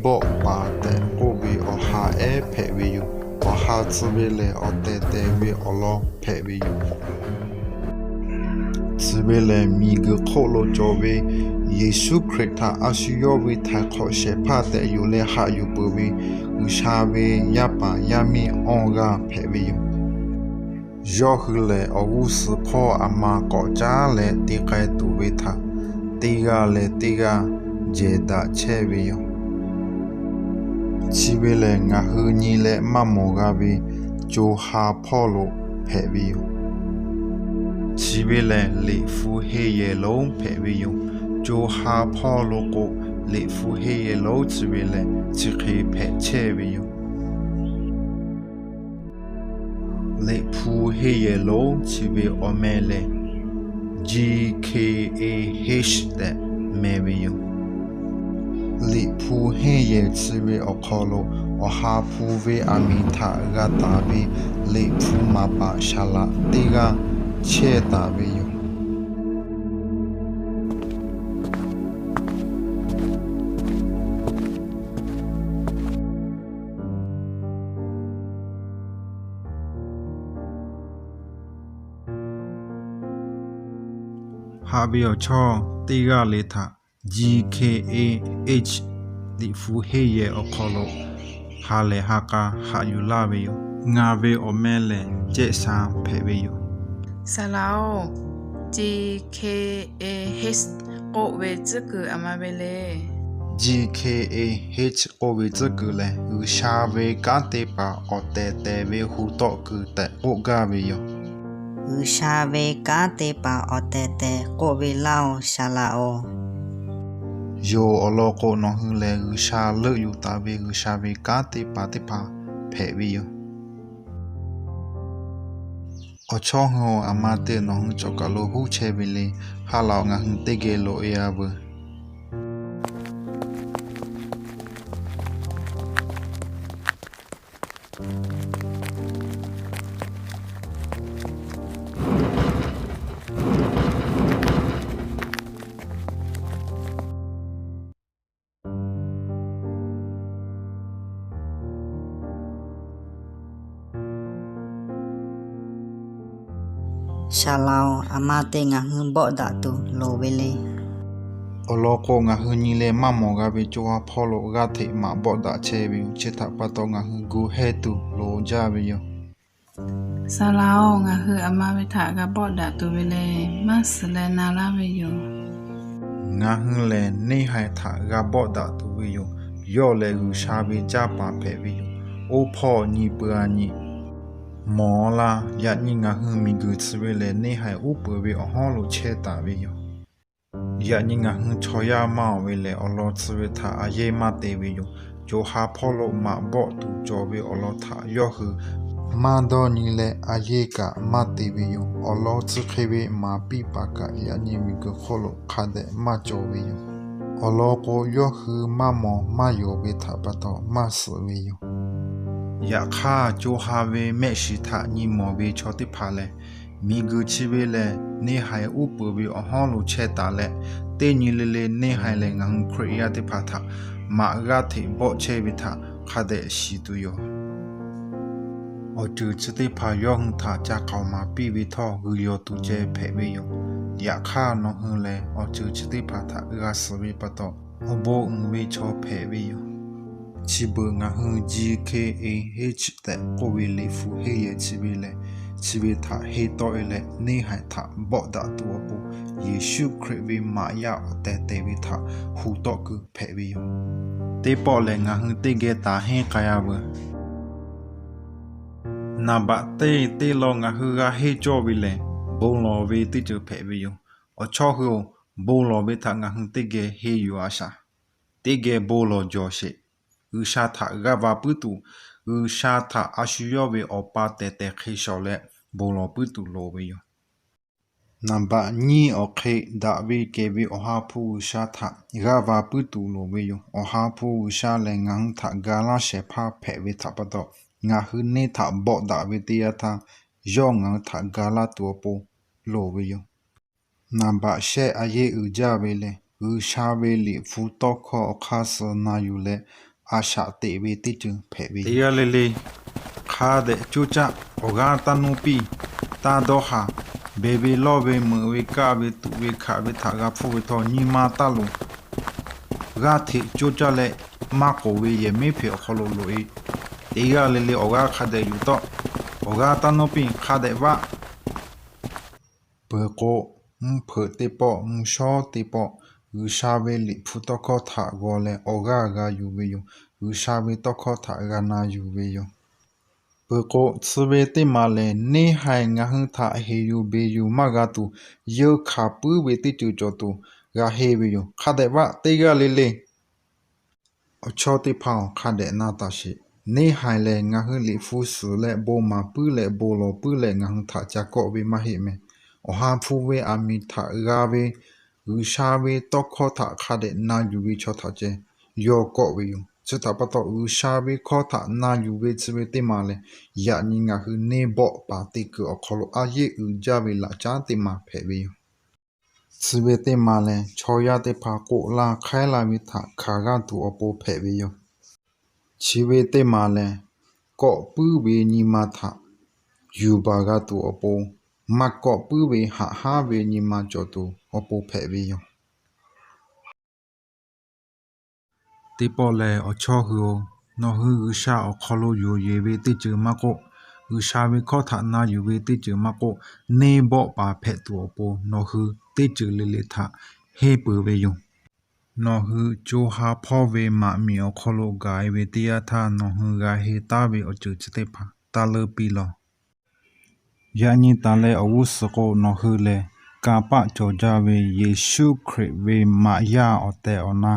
bawˆ paˍ tehꞈ k'oˆ ve awˬ ha ehˉ hpehꞈ ve yoˬ. Awˬ ha tcuh ve lehˬ, awˬ tehˬ tehˬ ve awˬ lawn hpehꞈ ve yoˬ. Chi ve lehˬ, miˬguiˬ hk'oˆ lo cawˬ ve Yeˍsuˆ Hkriꞈ htaꞈ a shu yawˇ ve htaiˍ hk'awꞈ shehˍ hpaˇ tehꞈ yonˍ leh haꞈ yuˬ peuˬ ve G'uiˬsha ve yaˇ paˍ yaˇ miˇ awˇ g'aˇ hpehꞈ ve yoˬ. Yawˇ hui lehˬ, awˬ g'uˇ suhˍ hpawˇ aˬ ma k'awꞈ caˉ leh te k'ai tuˬ ve htaꞈ teˇ g'aˇ leh teˇ g'aˇ jehˬ daꞈ chehˇ ve yoˬ. Chi ve lehˬ, ngaˬ hui nyi leh maˇ mawˬ g'a ve co ha hpawˇ lo hpehꞈ ve yoˬ. Chi ve lehˬ, liꞈ hpu henˇ yehˬ lonˉ hpehꞈ ve yoˬ. Co ha hpawˇ lo k'o, liꞈ hpu henˇ yehˬ lonˉ chi ve lehˬ, chi hk'e hpehꞈ chehˇ ve yoˬ. Liꞈ hpu henˇ yehˬ lonˉ chi ve awˬ meh lehˬ, G K A H tehꞈ meh ve yoˬ. Liꞈ hpu henˇ yehˬ chi ve awˬ hk'aw lo, Awˬ ha hpu ve aˬ miˍ htaꞈ g'a taˍ ve liꞈ hpu maˍ paˍ saˍ laꞈ teˇ g'aˇ chehˇ taˍ ve yoˬ. Haꞈ ve awˬ chawˇ teˇ g'aˇ le htaꞈ G K A H liꞈ hpu henˇ yehˬ awˬ hk'aw lo ha lehˬ ha k'a haꞈ yuˬ laˇ ve yoˬ. Ngaˬ ve awˬ meh lehˬ, Cehˆ Sha hpehꞈ ve yoˬ. Saˍ laꞈ-oˬ, G K A H k'oˆ ve tcuhˉ kuiˬ aˬ ma ve le. G K A H k'oˆ ve tcuhˉ kuiˬ lehˬ, G'uiˬsha ve kanˉ te paˍ awˬ tehˬ tehˬ ve hu tawˆ kuiˬ tehꞈ k'oˆ gaˇ ve yoˬ. G'uiˬsha ve kanˉ te paˍ awˬ tehˬ tehˬ k'oˆ ve laˇ-oˬ, saˍ laꞈ-oˬ. Yoˬ, awˬ lawn k'o, nawˬ hui lehˬ G'uiˬsha leuˆ yuˬ taˍ ve G'uiˬsha ve kanˉ te paˍ teˇ hpaˍ hpehꞈ ve yoˬ. Awˬ chawˇ hui-oˬ, aˬ ma te nawˬ hui cawˬ kaˬ lo huˉ chehˇ ve le. Ha laꞈ-oˬ, ngaˬ hui teˇ geh loꞈ-e-a veuˬ. Saˍ laꞈ-oˬ, aˬ ma te ngaˬ hui bawˆ daꞈ tuˬ loˍ ve le. Awˬ lawn k'o, ngaˬ hui nyi leh maˇ mawˬ g'a ve co ha hpawˇ lo g'aˇ hteꞈ maꞈ bawˆ daꞈ chehˇ ve yoˬ. Chi htaꞈ pa taw, ngaˬ hui gu hehˇ tuˬ loˍ jaˇ ve yoˬ. Saˍ laꞈ-oˬ, ngaˬ hui aˬ ma ve htaꞈ g'a bawˆ daꞈ tuˬ ve le. Maˇ suhˍ leh na laˇ ve yoˬ. Ngaˬ hui lehˬ, neˇ haiˬ htaꞈ g'a bawˆ daꞈ tuˬ ve yoˬ. Yawˇ lehˬ, G'uiˬsha ve caˇ paˍ hpehꞈ ve yoˬ. Oˇ hpawˇ nyi peuˬ-a nyi, mawˬ-a laˇ. Yaꞈ nyi ngaˬ hui miˬguiˬ chi ve lehˬ, neˇ haiˬ uˉ peunˍ ve awˬ hawˉ lo chehˇ taˍ ve yoˬ. Yaꞈ nyi ngaˬ hui chaw yaˇ maˇ-oˬ ve lehˬ, awˬ lawn chi ve htaꞈ a yehˇ maˇ te ve yoˬ. Co ha hpawˇ lo maꞈ bawˆ tuˬ cawˬ ve awˬ lawn htaꞈ yawˇ hui maˇ dawˇ nyi leh, a yehˇ kaꞈ maˇ te ve yoˬ. Awˬ lawn chi hk'e ve maˍ piˇ paˍ kaꞈ yaꞈ nyi miˬguiˬ hk'oˆ lo hk'a dehꞈ maˇ cawˬ ve yoˬ. Awˬ lawn k'o, yawˇ hui maˇ mawˬ maˇ yonˍ ve htaꞈ pa taw maˇ suhˍ ve yoˬ. Yaꞈ hk'aˇ, co ha ve mehˆ shiˍ htaꞈ nyi mawˬ ve chaw teˇ hpaˍ lehˬ, miˬguiˬ chi ve lehˬ, neˇ haiˬ uˉ peunˍ ve awˬ hawˉ lo chehˇ taˍ leh, teˇ nyi le le neˇ haiˬ lehˬ ngaˬ hui Hkriꞈ yaˇ teˇ hpaˍ htaꞈ maꞈ g'aˇ hteꞈ bawˆ chehˇ ve htaꞈ hk'a dehꞈ shiˍ tuˬ yoˬ. Awˬ ceuˬ chi teˇ hpaˍ yawˇ hui htaꞈ ca k'aoˍ maˍ piˇ ve htawˇ, g'uiˬ yawˬ tuˬ ceh hpehꞈ ve yoˬ. Yaꞈ hk'aˇ, nawˬ hui lehˬ awˬ ceuˬ chi teˇ hpaˍ htaꞈ g'a suhˍ ve pa taw, awˬ bon uiˍ ve chaw hpehꞈ ve yoˬ. Chi beuꞈ ngaˬ hui G K A H tehꞈ k'oˆ ve liꞈ hpu henˇ yehˬ chi ve lehˬ, chi ve htaꞈ henˇ tawˆ-e leh, neˇ haiˬ htaꞈ bawˆ daꞈ tuˬ awˬ pon, Yeˍsuˆ Hkriꞈ ve maꞈ yaˇ awˬ tehˬ tehˬ ve htaꞈ hu tawˆ kuiˬ hpehꞈ ve yoˬ. Teˇ pawˆ lehˬ, ngaˬ hui teˇ geh taˍ henˇ k'ai-a veuˬ. Naˍ baꞈ teˇ teˇ law ngaˬ hui g'a henˇ cawˇ ve lehˬ, bon lawˬ ve teˇ ceuˬ hpehꞈ ve yoˬ. Awˬ chawˇ hui-oˬ, bon lawˬ ve htaꞈ ngaˬ hui teˇ geh henˇ yuˬ-a shaˍ. Teˇ geh bon lawˬ jawˬ sheˍ. G'uiˬsha htaꞈ g'aˇ va puiˉ tuˬ, G'uiˬsha htaꞈ a shu yawˇ ve awˬ pa tehˬ tehˬ hk'e shawˍ leh bon lawˬ puiˉ tuˬ loˍ ve yoˬ. Naˍ baꞈ nyiˇ awˬ hk'e, daꞈ ve kehˬ ve Awˬ ha hpu G'uiˬsha htaꞈ g'aˇ va puiˉ tuˬ loˍ ve yoˬ. Awˬ ha hpu G'uiˬsha lehˬ, ngaˬ hui htaꞈ ga laˇ shehˍ hpaˇ hpehꞈ ve htaꞈ pa taw, ngaˬ hui neˇ htaꞈ bawˆ daꞈ ve teˇ yanˇ htaˇ, yawˇ ngaˬ hui htaꞈ ga laˇ tuˬ awˬ pon loˍ ve yoˬ. Naˍ baꞈ shehˆ, a yehˇ uiˍ jaˇ ve lehˬ, G'uiˬsha ve liꞈ hpu tawˇ hkawˇ awˬ hk'aˇ suh na yuˬ leh, a shaꞈ teꞈ ve teˇ ceuˬ hpehꞈ ve. Teˇ g'aˇ le le hk'a dehꞈ coˇ caˆ. Awˬ g'aˇ taˇ nuˇ piˇ, taˇ dawˇ haˍ. Beˬ ve lawˇ ve, meuꞈ ve kaˆ ve, tuꞈ ve hkanˍ ve htaꞈ g'a hpfuhˇ ve htawˇ, nyi ma taˇ loˍ. G'aˇ hteꞈ coˇ caˇ leh maˇ k'oˍ ve yehˬ miˉ hpeꞈ awˬ hk'aw lo loꞈ-e. Teˇ g'aˇ le le awˬ g'aˇ hk'a dehꞈ yuˬ tawˆ. Awˬ g'aˇ taˇ nuˇ piˇ, hk'a dehꞈ vaˆ. Peuˬ k'o, mvuhˇ hpeuꞈ teˇ pawˆ, mvuhˇ shawˉ teˇ pawˆ, G'uiˬsha ve Liꞈ hpu tawˇ hkawˇ htaꞈ g'aw leh awˬ g'aˇ g'a yuˬ ve yoˬ. G'uiˬsha ve tawˇ hkawˇ htaꞈ g'a na yuˬ ve yoˬ. Peuˬ k'o, chi ve teˇ maˬ lehˬ, neˇ haiˬ ngaˬ hui htaꞈ heˍ yuˬ beˬ yuˬ maˇ g'a tuˬ, yeunˇ hkanˍ puiˉ ve teˇ ceuˬ cawˬ tuˬ g'a henˇ ve yoˬ. Hk'a dehꞈ vaˆ teˇ g'aˇ le le. Awˬ chawˇ teˇ hpaˍ-oˬ, hk'a dehꞈ na taˍ sheˍ. Neˇ haiˬ lehˬ, ngaˬ hui Liꞈ hpu suhˍ leh bon maˍ puiˉ leh bon lawˬ puiˉ leh ngaˬ hui htaꞈ ca kawˆ ve maˇ heˆ meh. Awˬ ha hpu ve aˬ miˍ htaꞈ g'a ve G'uiˬsha ve tawˇ hkawˇ htaꞈ hk'a dehꞈ na yuˬ ve chaw htaꞈ ceh yawˇ kawˆ ve yoˬ. Chi htaꞈ pa taw, G'uiˬsha ve hkawˇ htaꞈ na yuˬ ve chi ve teˇ maˬ lehˬ, yaꞈ nyi ngaˬ hui neˇ bawˆ paˍ te kuiˬ awˬ hk'aw lo a yeˆ uiˍ jaˇ ve laꞈ caˉ teˇ maˬ hpehꞈ ve yoˬ. Chi ve teˇ maˬ lehˬ, chaw yaˇ teˇ hpaˍ k'oˆ laˇ hk'aiˉ laˇ ve htaꞈ hkanˍ g'aˇ tuˬ awˬ pon hpehꞈ ve yoˬ. Chi ve teˇ maˬ lehˬ, kawˆ puiˉ ve nyi ma htaꞈ yuˬ baˬ g'a tuˬ awˬ pon, maˇ kawˆ puiˉ ve haꞈ haˉ ve nyi ma cawˬ tuˬ awˬ pon hpehꞈ ve yoˬ. Teˇ pawˆ lehˬ, awˬ chawˇ hui-oˬ, nawˬ hui G'uiˬsha awˬ hk'aw lo yonˍ yeˬ ve teˇ ceuˬ maˇ k'oˆ, G'uiˬsha ve hkawˇ htaꞈ na yuˬ ve teˇ ceuˬ maˇ k'oˆ, neˇ bawˆ paˍ hpehꞈ tuˬ awˬ pon nawˬ hui teˇ ceuˬ le le htaꞈ henˇ peuˬ ve yoˬ. Nawˬ hui co ha hpawˇ ve maꞈ miˍ awˬ hk'aw lo gaˬ-e ve teˇ yanˇ htaˇ, nawˬ hui g'a henˇ taˉ ve awˬ ceuˬ chi teˇ hpaˍ taˇ leuˇ piˇ lawˬ. Yaꞈ nyi taˍ leh awˬ g'uˇ suhˍ k'o, nawˬ hui lehˬ kanˇ paˆ cawˬ jaˇ ve Yeˍsuˆ Hkriꞈ ve maꞈ yaˇ awˬ tehˬ awˬ na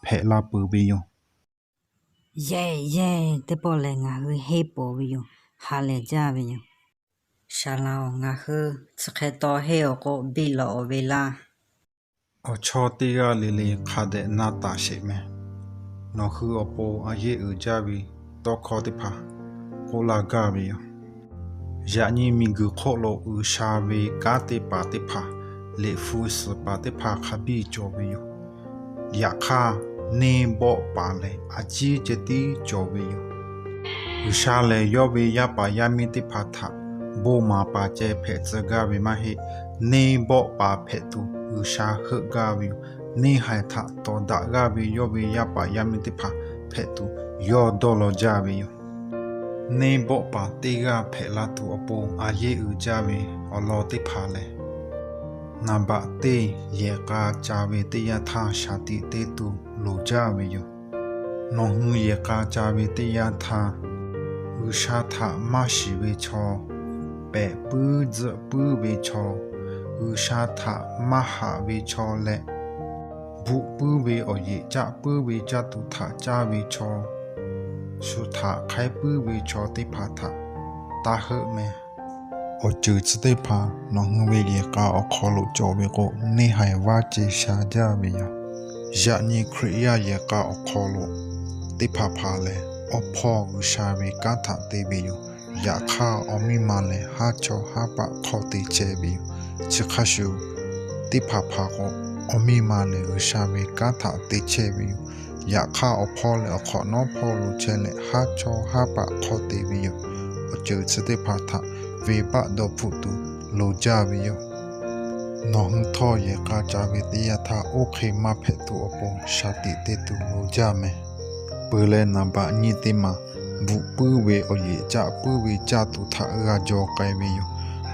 hpehꞈ la peuˬ ve yoˬ. Yehˬ yehˬ teˇ pawˆ lehˬ, ngaˬ hui henˇ peuˬ ve yoˬ. Ha lehˬ jaˇ ve yoˬ. Saˍ laꞈ-oˬ, ngaˬ hui chi hk'e taw henˇ-oˬ k'o, biˇ lawꞈ-oˬ ve laˇ. Awˬ chawˇ teˇ g'aˇ le le hk'a dehꞈ na taˍ sheˍ meh. Nawˬ hui awˬ pon a yeˆ uiˍ jaˇ ve tawˇ hkawˇ teˇ hpaˍ k'oˆ laˇ gaˇ ve yoˬ. Yaꞈ nyi miˬguiˬ hk'oˆ lo G'uiˬsha ve kanˉ te paˍ teˇ hpaˍ, Liꞈ hpu suhˍ paˍ teˇ hpaˍ hk'a biˇ cawˬ ve yoˬ. Yaꞈ hk'aˇ, neˇ bawˆ paˍ lehˬ a ciˉ ceh tiˉ cawˬ ve yoˬ. G'uiˬsha lehˬ, yawˇ ve yaˇ paˍ yaˇ miˇ teˇ hpaˍ htaꞈ bon maˍ paˍ ceh hpehꞈ tcuh gaˇ ve maˇ heˆ. Neˇ bawˆ paˍ hpehꞈ tuˬ G'uiˬsha heuˆ gaˇ ve yoˬ. Neˇ haiˬ htaꞈ tawˍ daꞈ g'aˇ ve yawˇ ve yaˇ paˍ yaˇ miˇ teˇ hpaˍ hpehꞈ tuˬ yawˇ dawˇ law jaˇ ve yoˬ. Neˇ bawˆ paˍ teˇ g'aˇ hpehꞈ la tuˬ awˬ pon a yeˆ uiˍ jaˇ ve awˬ lawn teˇ hpaˍ lehˬ, naˍ baꞈ teˇ yehˬ k'a ca ve teˇ yanˇ htaˇ shaˍ tiꞈ te tuˬ loˍ jaˇ ve yoˬ. Nawˬ hui yehˬ k'a ca ve teˇ yanˇ htaˇ, G'uiˬsha htaꞈ maˇ shiˍ ve chaw, pehꞈ puiˉ tzuhˆ puiˉ ve chaw, G'uiˬsha htaꞈ maˇ haꞈ ve chaw leh, bvuhꞈ puiˉ ve awˬ yeꞈ caˆ puiˉ ve caˇ tuˬ htaꞈ caˇ ve chaw, shu htaꞈ hk'aiˉ puiˉ ve chaw teˇ hpaˍ htaꞈ taˇ heuˆ meh. Awˬ ceuˬ chi teˇ hpaˍ nawˬ hui ve yehˬ k'a awˬ hk'aw lo cawˬ ve k'o, neˇ haiˬ vaˇ ceh sha jaˇ ve yoˬ. Yaꞈ nyi Hkriꞈ yaˇ yehˬ k'a awˬ hk'aw lo teˇ hpaˍ hpaˍ lehˬ, awˬ hpawˇ G'uiˬsha ve kanˉ htaꞈ te ve yoˬ. Yaꞈ hk'aˇ, awˬ miˇ ma lehˬ haˉ chawˇ haˉ paˆ hk'aw te chehˇ ve yoˬ. Chi hk'a shuˍ, teˇ hpaˍ hpaˍ k'o, awˬ miˇ ma lehˬ G'uiˬsha ve kanˉ htaꞈ te chehˇ ve yoˬ. Yaꞈ hk'aˇ, awˬ hpawˇ lehˬ awˬ hk'awꞈ nawˉ hpawˇ lo chehˇ leh haˉ chawˇ haˉ paˆ hk'aw te ve yoˬ. Awˬ ceuˬ chi teˇ hpaˍ htaꞈ venˇbaˆ dawˬ hpfuhˆ tuˬ loˍ jaˇ ve yoˬ. Nawˬ hui htawˇ yehˬ k'a ca ve teˇ yanˇ htaˇ, oˇ hk'e maˇ hpehꞈ tuˬ awˬ pon shaˍ tiꞈ te tuˬ loˍ jaˇ meh. Peuˬ leh naˍ baꞈ nyi teˇ maˬ, bvuhꞈ puiˉ ve awˬ yeꞈ caˆ puiˉ ve caˇ tuˬ htaꞈ g'a jaw k'ai ve yoˬ.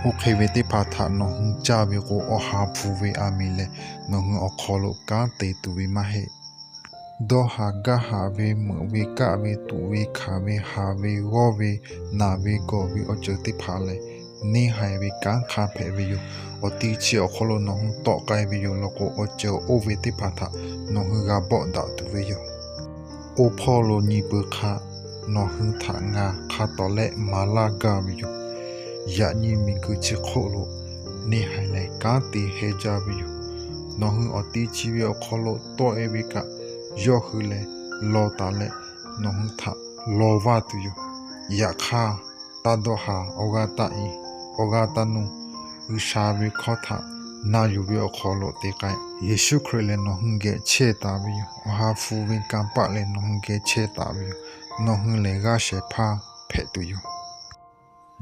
Oˇ hk'e ve teˇ hpaˍ htaꞈ nawˬ hui caˇ ve k'o, awˬ ha hpu ve aˬ miˍ lehˬ nawˬ hui awˬ hk'aw lo kanˉ te tuˬ ve maˇ heˆ. Dawˇ haˍ gaˇ haˍ ve, meuꞈ ve kaˆ ve, tuꞈ ve hkanˍ ve, haˍ ve g'awˇ ve, naˬ ve gawˬ ve awˬ ceuˬ teˇ hpaˍ lehˬ, neˇ haiˬ ve kanˉ hk'a hpehꞈ ve yoˬ. Awˬ ti chi awˬ hk'aw lo nawˬ hui tawˆ k'ai ve yoˬ law k'o, awˬ ceuˬ oˇ ve teˇ hpaˍ htaꞈ nawˬ hui g'a bawˆ daꞈ tuˬ ve yoˬ. Oˇ hpawˇ lo nyi peuˬ hk'a, nawˬ hui htaꞈ ngaˬ hk'a tawˍ lehˆ maˍ laˇ gaˇ ve yoˬ. Yaꞈ nyi miˬguiˬ chi hk'oˆ lo neˇ haiˬ lehˬ kanˉ te heh jaˇ ve yoˬ. Nawˬ hui awˬ ti chi ve awˬ hk'aw lo tawˆ-e ve kaꞈ, yawˇ hui lehˬ law taˍ leh nawˬ hui htaꞈ law vaˇ tuˬ yoˬ. Yaꞈ hk'aˇ, taˇ dawˇ haˍ, awˬ g'aˇ taˇ i, awˬ g'aˇ taˇ nuˇ, G'uiˬsha ve hkawˇ htaꞈ Na yuˬ ve awˬ hk'aw lo te k'ai, Yeˍsuˆ Hkriꞈ lehˬ nawˬ hui geh chehˇ taˍ ve yoˬ. Awˬ ha hpu ve kanˇ paˆ lehˬ nawˬ hui geh chehˇ taˍ ve yoˬ. Nawˬ hui lehˬ g'aˇ shehˍ hpaˇ hpehꞈ tuˬ yoˬ.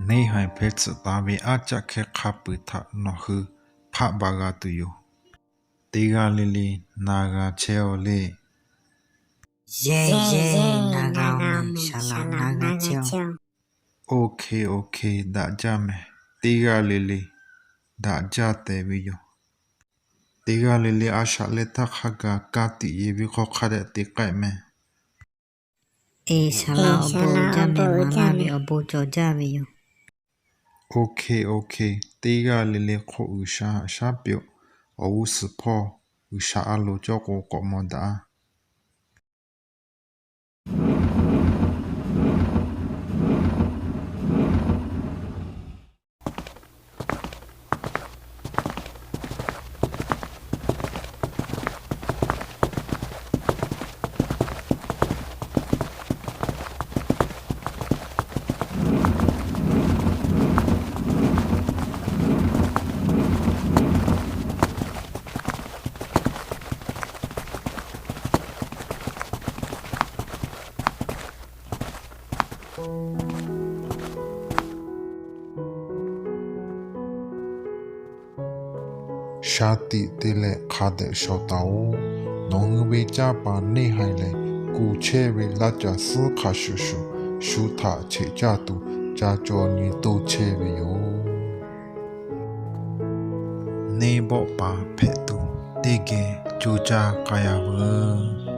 Neˇ haiˬ hpeh tsuhꞈ taˍ ve aˉ caˆ hkehˇ hk'a peuˬ htaꞈ nawˬ hui hpaˆ ba g'a tuˬ yoˬ. Teˇ g'aˇ le le na g'a chehˇ-aw le. Yehˬ yehˬ, na g'a-oˬ mehˬ, saˍ laꞈ na g'a chehˇ-aw. OK OK, daꞈ jaˇ mehˬ. Teˇ g'aˇ le le daꞈ jaˇ tehꞈ ve yoˬ. Teˇ g'aˇ le le a shaꞈ leh htaˇ hk'a gaˬ ka tiꞈ yeˬ ve hk'aw hk'a dehꞈ te k'ai mehˬ. Eˬ, saˍ laꞈ awˬ bon uiˍ jaˇ mehˬ, maˍ laˇ ve awˬ bon cawˬ jaˇ ve yoˬ. OK OK, teˇ g'aˇ le le hk'oˆ G'uiˬsha haꞈ shaˉ pyoˬ. Awˬ g'uˇ suhˍ hpawˇ G'uiˬsha a loˍ cawˇ k'o k'awꞈ maw daꞈ-a. Shaˍ tiꞈ te leh hk'a dehꞈ shawˍ taˍ-oꞈ. Nawˬ hui ve canˇ paˍ neˇ haiˬ lehˬ, kuˬ chehˇ ve laˇ caˬ suhˉ hk'a shuˍ shuˍ shu htaꞈ cheꞈ caˇ tuˬ ca caw nyi toˇ chehˇ ve yoˬ. Neˇ bawˆ paˍ hpehꞈ tuˬ teˇ geh co caˇ k'ai-a veuˬ.